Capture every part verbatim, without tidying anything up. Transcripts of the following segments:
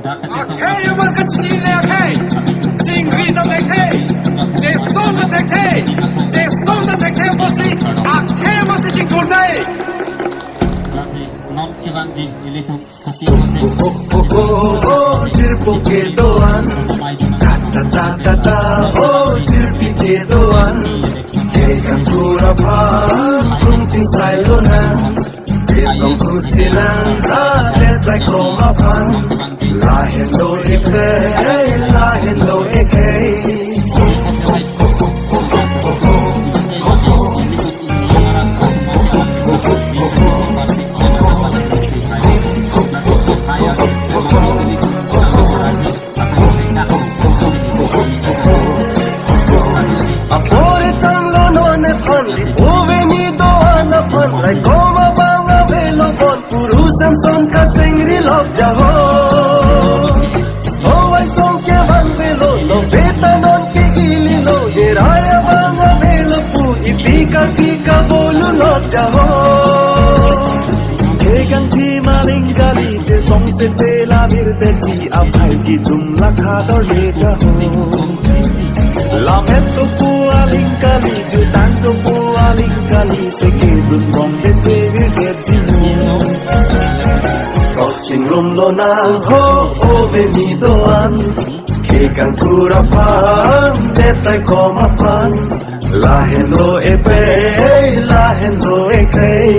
Akhei aman kachini le akhei. Chingri ta thekthe. Chesong ta thekthe. Chesong ta thekthe pusi akhei aman si chingthur dei. Lasi non kevangji ilitum kopi pusi. Ho, ho, ho, ho, jirpo kedo-an. Ta, ta, ta, ta, ta, ho, jirpi kedo-an. Kekang thur aphan, kung chingsailonang. Chesong susi nang, ha, det rai kom aphan. Lahenlo ekhei, lahenlo ekhei. Apor tanglo non aphan, ove ni do-an aphan, raikom abang avelo bon, puru Samson kasengri lok jaho. Hovai song kevang avelo, lo beta non ke ili lo, ye raya abang avelo pu, ipika pika bolu lok jaho. Kekang ji maling kali, chesong sete la birdet ji, aphai kidum la khador le jaho. Lammet to pu aling kali, jutang to pu aling kali, seke dun bom bete birdet ji mo. Kok chingrumlonang ho, ove ni do-an. Kekang thur aphan, det rai kom aphan. Lahenlo ekhei, lahenlo ekhei.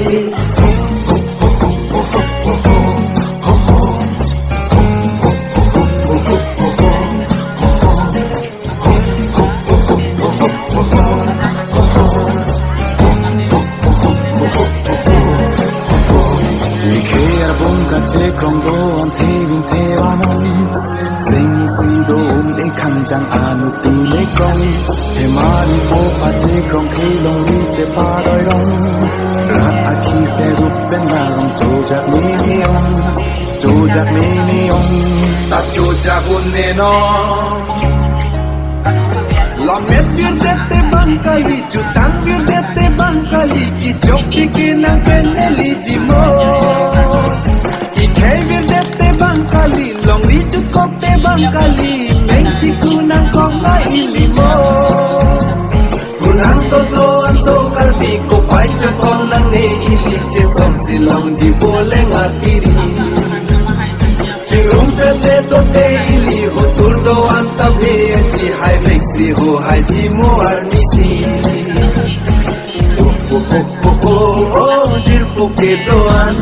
Likhe arbung kachekrong do-an thevin thevanon. Sing si do-un ekhang jang anuttin ekrong. Themari po pachekrong, kelongri chepadoirong. Rat akhi serup pen darong chojak mene ong. Chojak mene ong. Ta chojak un-e non. Lammet birdet te bang kali, jutang birdet te bang kali, kechok chike nang pen neli ji mo. Ekhei birdet te bang kali, longri chukok te bang kali, meng chiku nangkok ma ili mo. Kunang totlo anso Karbi kopai chakon nangne ili, chesong si longji boleng atiri. Chirum chate sote ili, hotur do-an ta be ji, hai meksi ho hai ji mo arnisi. Ho, ho, ho, ho, ho, ho, jirpo kedo-an.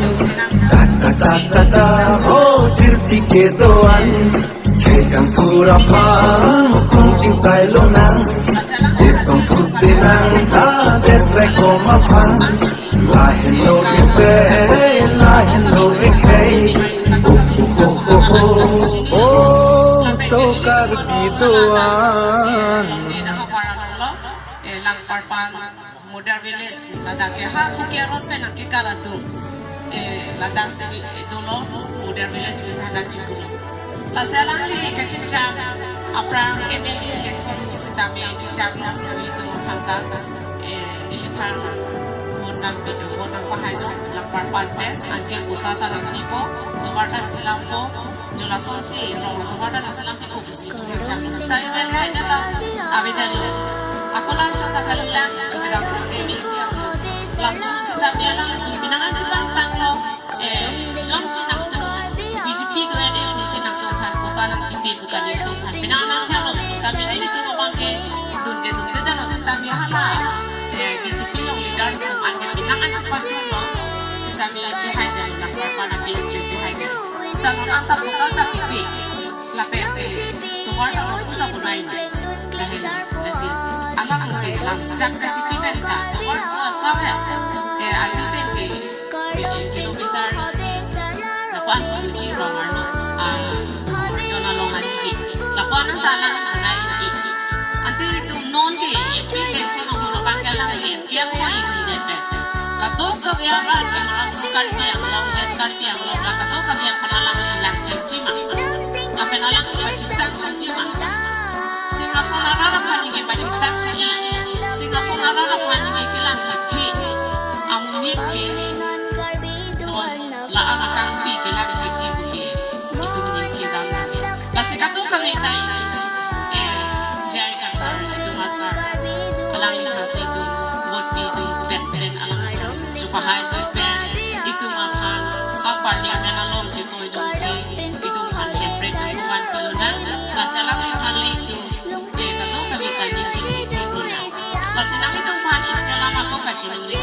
Ta, ta, ta, ta, ta, ho, jirpi kedo-an. Kekang thur aphan, kung chingsailonang. Chesong susi nang, ha, det rai kom aphan. Lahenlo ekhei, lahenlo ekhei. Ho, ho, ho, ho, ho. O, so Karbi do-an. Eh, Langparpan Model Village pu ladak ke ha Kuki Arong pen nangkekal atum. Eh, ladak si, eh, dolo Model Village pu sana chiklo. Lasi alangli kachechak aphrang M L A election sitame chechaklo, ilitum aphan ta, eh, iliphan vote nangpido, vote nangpahaido, Langparpan pen, anke kota ta nangpipo, tovar ta selampo, jo lasonsi rong tovar ta nangselampipo pusi chak. Sitame M L A hai ta ta avedetlo. Ako lang chot ta kalilang, kedam M A C ako. Lason sitame alanglitum penang an chepangtanglo. Eh, jongsi nangtum B J P do-an, nangtum aphan kota nangpipe, kota nelitum aphan. Penang nangthalo, sitame nelitum abang ke dun ke dun ke dalo, sitame hala. Eh, B J P along leaders atum anke penang an chepangtanglo. Sitame pehai dalo, Langparpan a-base ke pehai dalo. Sita non anta kota ta pipe. Lapen ke tovar ta non kota bonai mai. Lahelo, lasi alang ke lang chak kachipi pen ta tovar so asap ya. Eh, arni pen ke, eh, kilometers. Lapu-an si uji rong arno, ah, Jon along arni ke. Lapu-an ta alang bonai ke. Ante itum non ke, eh, pin ke so no no kan ke alang ke. Yang ko ini depet. Kadokave arat ke North Karbi Anglong, West Karbi Anglong, la kadokave aphan alangli lang thekji ma. Lapen alangli pachethang thekji ma. Singhason arat aphan ke pachethang thekji. Singhason arat aphan ke kelang thekji. Amonit ke non la-an akangpi kelang thekji ke. Itum ningke dam. Kadokave ta itum, eh, J I Kathar itum asar, alangli hasi itum vote pi itum pen pen alangli chupahai itum pen itum aphan a parliament along chitoi dun si itum aphan lepret itum aphan pilonang. Lasi alangli aphan le itum, eh, kadokave ta ningje thek thek lonang. Lasi nanglitum aphan isi alam ako kachiningri